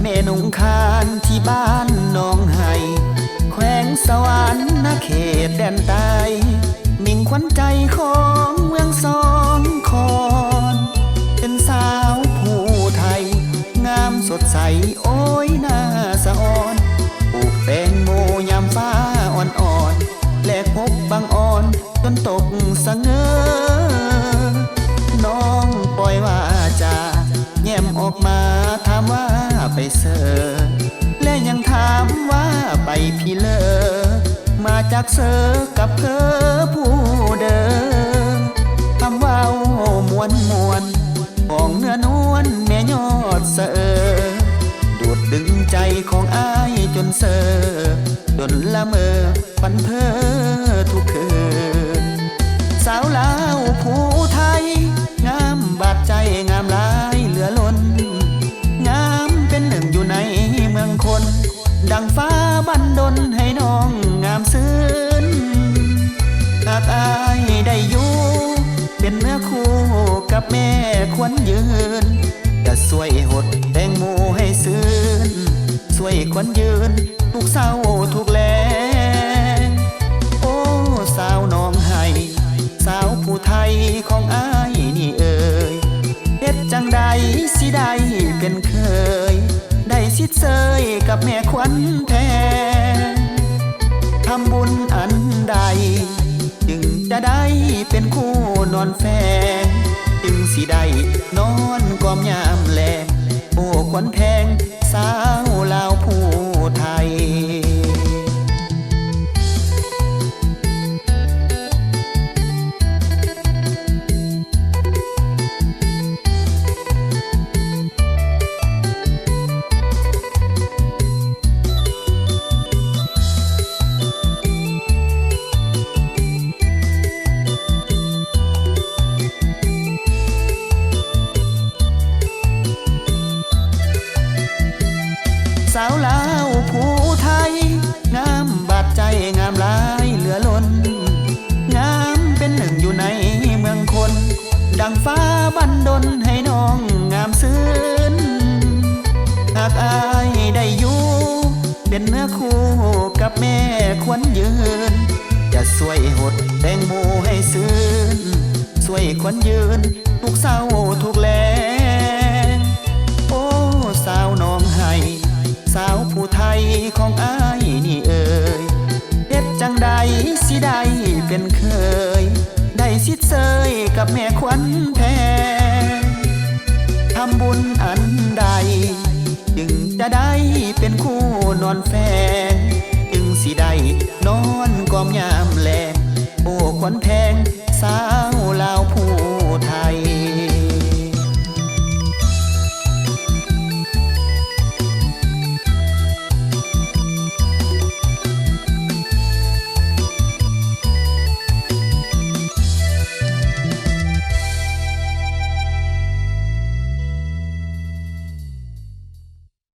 ແມ່ນົງຄານທີ່ບ້ານໜອງໄຮ່ ແຂວງສະຫວັນນະເຂດແດນໃຕ້ ມິ່ງຂວັນໃຈຂອງເມືອງສອງຄອນ ເປັນສາວຜູ້ໄທ ງາມສົດໃສ ໂອ້ຍໜ້າສະອອນ ປູກແຕງໂມຍາມຟ້າອ່ອນໆ ແລກພົບບັງອອນ ຈົນຕົກສະເຫງີ ນ້ອງປ່ອຍວາຈາ ແຍ້ມອອກມາຖາມວ່າໄປເຊີ ແລະຍັງຖາມວ່າໄປພີເລີ ມາຈາກເຊີກັບເພີຜູ້ເດີ ຄຳເວົ້າມ່ວນໆ ຂອງເນື້ອນວນແມ່ຍອດສະເອີ ດູດດຶງໃຈຂອງອ້າຍຈົນເຊີ ຈົນລະເມີ ຝັນເພີທຸກຄືນ ສາວລາວຜູ້ໄທ ງາມບາດໃຈ ງາມຫຼາຍເຫຼືອລົ້ນ ງາມເປັນໜຶ່ງຢູ່ໃນເມືອງຄົນ ດັ່ງຟ້າບັນດົນໃຫ້ນ້ອງງາມຊື່ນ ຫາກອ້າຍໄດ້ຢູ່ ເປັນເນື້ອຄູ່ກັບແມ່ຂວັນຍືນ ຈະຊ່ວຍຫົດແຕງໂມໃຫ້ຊື່ນ ຊ່ວຍຂວັນຍືນ ທຸກເຊົ້າທຸກແລງ ໂອ້ ສາວໜອງໄຮ່ ສາວຜູ້ໄທຂອງອ້າຍນີ້ເອີຍ ເຮັດຈັ່ງໃດຊິໄດ້ເປັນເຂີຍ ໄດ້ຊິດເຊີຍກັບແມ່ຂວັນແພງ ທຳບຸນອັນໃດ ຈຶ່ງຈະໄດ້ເປັນຄູ່ນອນແຟນ ຈຶ່ງຊິໄດ້ນອນກອມຍາມແລງ ໂອ້ ຂວັນແພງ ສາວລາວຜູ້ໄທ ສາວລາວຜູ້ໄທ ງາມບາດໃຈ ງາມຫຼາຍເຫຼືອລົ້ນ ງາມເປັນໜຶ່ງຢູ່ໃນເມືອງຄົນ ດັ່ງຟ້າບັນດົນໃຫ້ນ້ອງງາມຊື່ນ ຫາກອ້າຍໄດ້ຢູ່ ເປັນເນື້ອຄູ່ກັບແມ່ຂວັນຍືນ ຈະຊ່ວຍຫົດແຕງໂມໃຫ້ຊື່ນ ຊ່ວຍຂວັນຍືນ ທຸກເຊົ້າທຸກແລງ ໂອ້ ສາວໜອງໄຮ່ ສາວຜູ້ໄທຂອງອ້າຍນີ້ເອີຍ ເຮັດຈັ່ງໃດຊິໄດ້ເປັນເຂີຍ ໄດ້ຊິດເຊີຍກັບແມ່ຂວັນແພງ ທຳບຸນອັນໃດ ຈຶ່ງຈະໄດ້ເປັນຄູ່ນອນແຟນ ຈຶ່ງຊິໄດ້ນອນກອມຍາມແລງ ໂອ້ ຂວັນແພງ ສາວ